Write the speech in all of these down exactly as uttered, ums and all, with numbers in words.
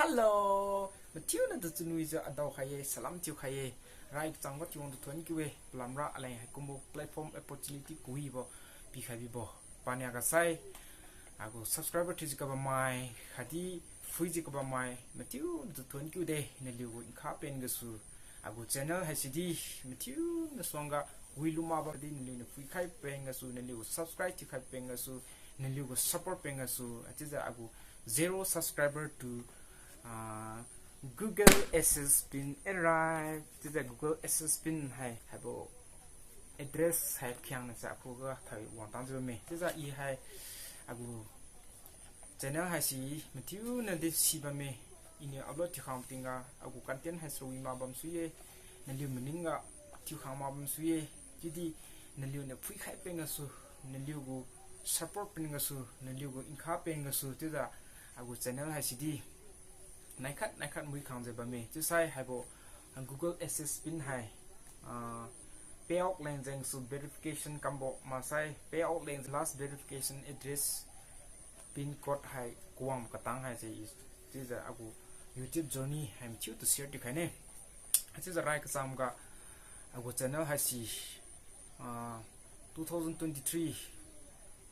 Hello, mathiuna tu chunwijiu adao khai-e, salam thiu khai-e. Rai kachangbo thiuwang tu thuon kiu-e, palamra aleng haikumbo platform opportunity kawibo pikhai bibo pania ga sai, agu subscriber thiujiu kabammai khatdi phuijiu kabammai mathiuna tu thuon kiu de. Naliugu nkha pen gasu, agu channel haisidi mathiuna suangga wilu mak bamdi naliuniu phuikhai pen gasu, naliugu subscribe thiukhai pen gasu, naliugu support pen gasu, chiujiu agu zero subscriber to, ah, Google AdSense pin arrive. Chiujiu Google AdSense pin hai, haibo address hai khiangna sa akhuga thai wangtangjiu bamme. Chiujiu i hai agu channel haise mathiuna di si bamme. Iniu upload thiukhang tingga agu content haise wi mak bam sui-e. Naliu maningga thiukhang mak bam sui-e. Chiudi naliuniu phuikhai pen gasu, naliugu support pen gasu, naliugu nkha pen gasu, chiujiu agu channel haisidi naikhat naikhat muikhangjiu bamme. Chiusai haibo Google AdSense pin hai, ah, payout leng jengsu verification kambo maksai payout leng last verification address pin code hai kawang katang haise, chiujiu agu YouTube journey hai mathiu tu share thiukhai ne. Chiujiu rai kachamga agu channel haise, ah, two thousand twenty-three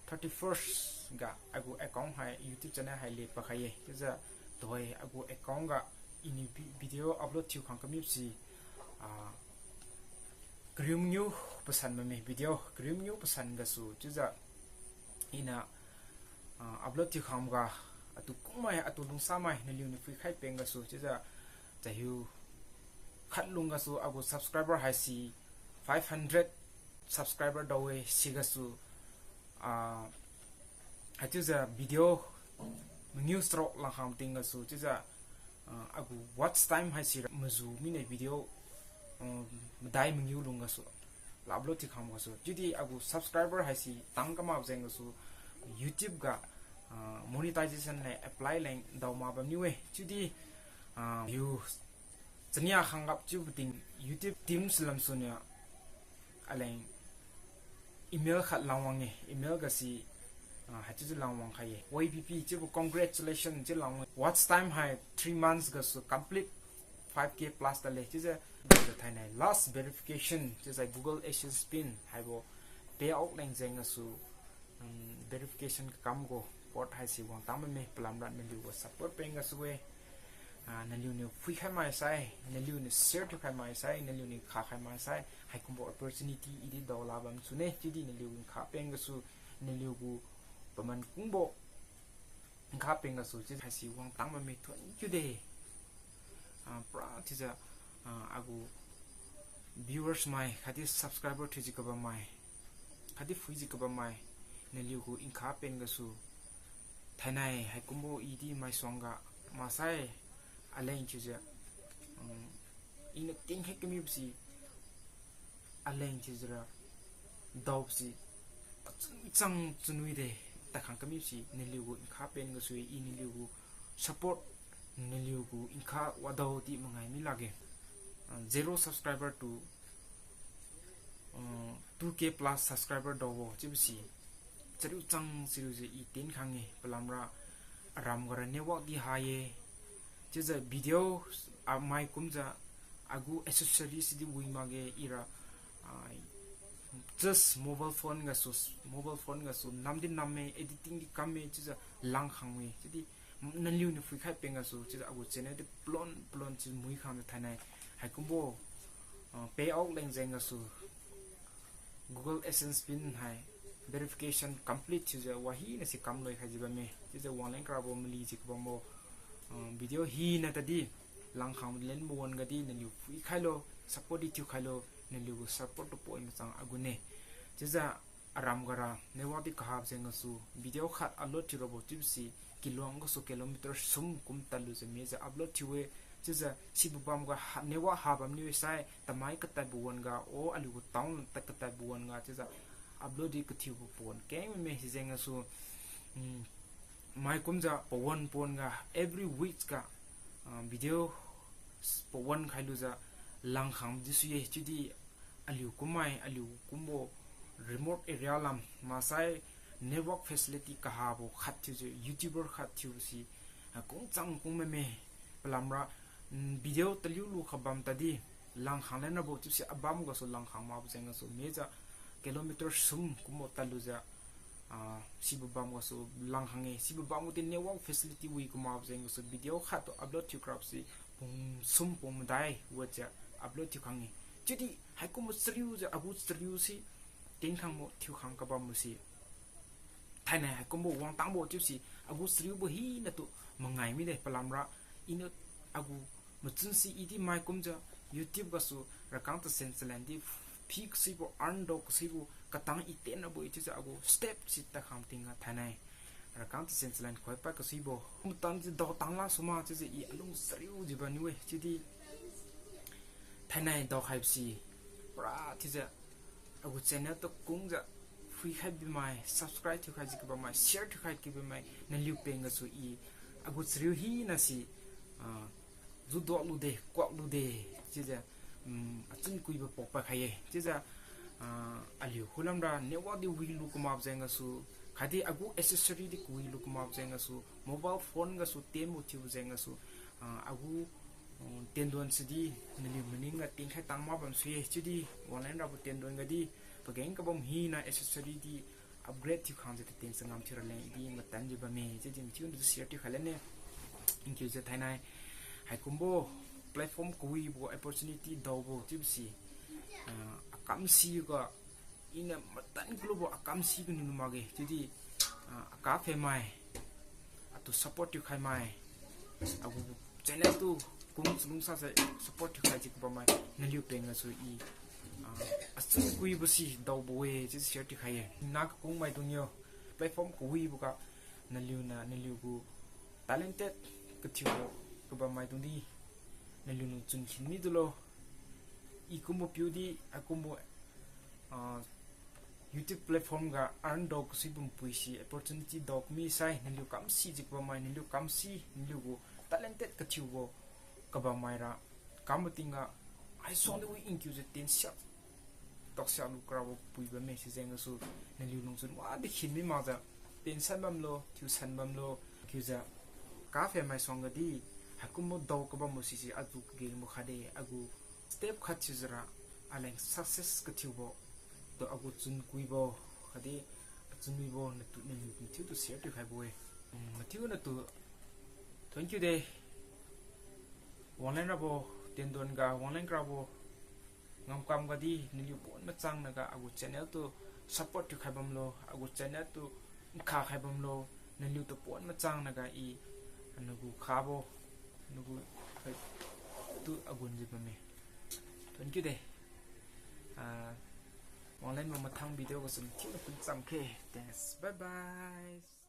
thirty-first ga agu account hai YouTube channel hai lepakhai-e. Chiujiu tuhoi agu account ga iniu vi-, video upload thiukhang kamibose, ah, kariu mangiu pasan bamme, video kariu mangiu pasan gasu, chiujiu iniu, ah, upload thiukhangga atu kungmai, atu lungsamai naliuniu phuikhai pen gasu, chiujiu chahiu khat lung gasu agu subscriber haise five hundred subscriber dao-e. Sigasu, ah, haichiujiu video mangiu charuk langkhang tinggasu, chiujiu, ah, agu watch time haise maju mine video, ah, madai mangiu lung gasu la upload thiukhang gasu. Chiudi agu subscriber haise tang kamak jeng gasu YouTube ga, ah, monetization leng apply leng dao mak bamniu-e. Chiudi, ah, view chania khang gap chiubo ting YouTube team salam suniu aleng email khat langwang-e, email gasi, ah, haichiujiu langwang khai-e. Y B P chiubo congratulation chiu langwang-e. Watch time hai three months gasu complete five K plus tale. Chiujiu, chiujiu thainai last verification chiusai Google AdSense pin haibo payout leng jeng gasu, um, verification kakambo code haise wangtang bamme. Palamra naliugu support pen gasu-e. Ah, naliuniu phuikhai maksai, naliuniu share thiukhai maksai, naliuniu khakhai maksai haikumbo opportunity idi daola bam sune. Chiudi naliu nkha pen gasu, naliugu paman kungbo nkha pen gasu chiu haise wangtang bamme, thuon kiu de. Ah, pura chiujiu, ah, agu viewers mai khatdi subscriber thiujiu kabammai khatdi phuijiu kabammai, naliugu nkha pen gasu thainai haikumbo idi maisuangga maksai aleng chiujiu, um, iniu tinkhai kamibose aleng chiujiura daobose achun chang chunwi de. Takhang kamibose naliugu nkha pen gasu-e, i naliugu support, naliugu nkha wadaodi mangai mi lakge. Ah, zero subscriber to, uh, two K plus subscriber daobo chiubose chariu chang chariujiu i tinkhang-e. Palamra aram gara network di ha-e. Chiujiu video, ah, mai kumjiu agu accessories di wi makge ira, ah, just mobile phone gasu, mobile phone gasu namdi namme, editing di kamme, chiujiu langkhang-e. Chiudi naliuniu phuikhai pen gasu chiujiu agu channel di plon plon chiu muikhang thainai haikumbo, ah, payout leng jeng gasu Google AdSense pin hai verification complete chiujiu wahina si kamloi khaijiu bamme. Chiujiu wangleng karabo malijiu kabambo, ah, video hina tadi langkhang lenbo wan-ga di naliu phuikhailo, support di thiukhailo, naliugu support tu poi machang agu ne. Chiujiu aram gara network di kahabo jeng gasu video khat upload thiurabo chiubose kiluang gasu kilometer sum kum tadlujiu mijiu upload thiu-e. Chiujiu sibo bamga ha, network ha bamniu sai tamai katadbo wan-ga, o aliugu town tad katadbo wan-ga chiujiu upload di kathiubo pawan keng mame. Sijeng gasu, mm, mai kumjiu pawan pawan ga every week ga, ah, video pawan khailujiu langkhang di sui-e. Chiudi aliu kummai, aliu kumbo remote area lam maksai network facility kahabo khat thiujiu YouTuber khat thiubo si, ah, kungchang kung mame. palamra, mm, video taliu lu kha bam tadi, langkhang lenrabo chiusi abam gasu langkhang makbo jeng gasu mejiu kilometer sum kumbo tadlujiu, ah, sibo bam gasu langkhang-e, sibo bam gadi network facility wi kumakbo jeng gasu video khattu upload thiu krapsi pung sum pung madai watjiu upload thiu khang-e. Chiudi haikumbo chariujiu agu chariu si tingkhangbo thiukhang kabambo si thainai haikumbo wangtangbo chiusi agu chariubo hinatu mangai mide palamra iniu agu machun si idi mai kumjiu YouTube gasu rakang tasen chalan di phi kasuibo earn dao kasuibo katang i tenrabo-e chiujiu agu step si takhang tingga thainai rakang tasen chalan khoi pad kasuibo matang si dao tangla suma chiujiu i alung chariujiu bamniu-e chiudi thainai daokhaibo si pura thiujiu agu channel tu kungjiu phuikhai bimai, subscribe thiukhaijiu kabammai, share thiukhai kabammai naliu peng gasu i agu chariu hina si, ah, juduak lude, kuak lude, chiujiu, mm, achun kuibo pokpad khai-e. Chiujiu, ah, aliu khulamra network di wilu kumakbo jeng gasu, khatdi agu accessory di kawilu kumakbo jeng gasu, mobile phone gasu tenbo thiubo jeng gasu, ah, agu, mm, tenduan sidi naliu maningga tingkhai tang mak bam sui-e, chiudi wanglan rabo tenduan gadi pageng kabam hina accessory di upgrade thiukhangjiu tatien changam thiu raleng idi matanjiu bamme, chiudi mathiu natu share thiukhai lane. Thank you jiu thainai. Haikumbo platform kawibo opportunity daobo chiubo si, ah, akam siga iniu matan kalubo akam si kaniu lu makge, chiudi, ah, aka phaimai, atu support thiukhai mai, agu channel tu kung chalungsa se support thiukhaijiu kabammai naliu peng gasu i, ah, achun kuibo si daobo-e chiu share thiukhai-e. Na kakung maidung yo, platform kawiboga naliuniu naliugu talented kathiubo kabammaidung di naliu lungchun khin midulo. I kumbo piu di, akumbo, ah, YouTube platform ga earn dao kasuibo npui si opportunity dao kami sai, naliu kam sijiu kabammai, naliu kam si, naliugu talented kathiubo kabammaira, kambo tingga, haisuang di wi nkiujiu tensiak taksiak lu karabo pui bamme sijeng gasu, naliu lungchun wadi khin mi makjiu, tensan bamlo, thiusan bamlo, thiujiu, ka phaimai suang gadi, haikumbo dao kabambo sise atu kagengbo khatde, agu step khat thiujiura, aleng success kathiubo, tu agu chun kuibo, khatdi achun wibo natu naliu mathiutu share thiukhaibo-e. Hmm, mathiu natu, thank you de. Wanglan rabo, tenduan ga wanglan karabo, ngamkam gadi naliu pon machang naga agu channel tu support thiukhai bamlo, agu channel tu nkha khai bamlo, naliutu pon machang naga i, nagu khabo, nagu, tu agunjiu bamme. Thank you de. Ah, wanglan ma mathang video gasu mathiu natu cham khe. Thanks. Bye bye.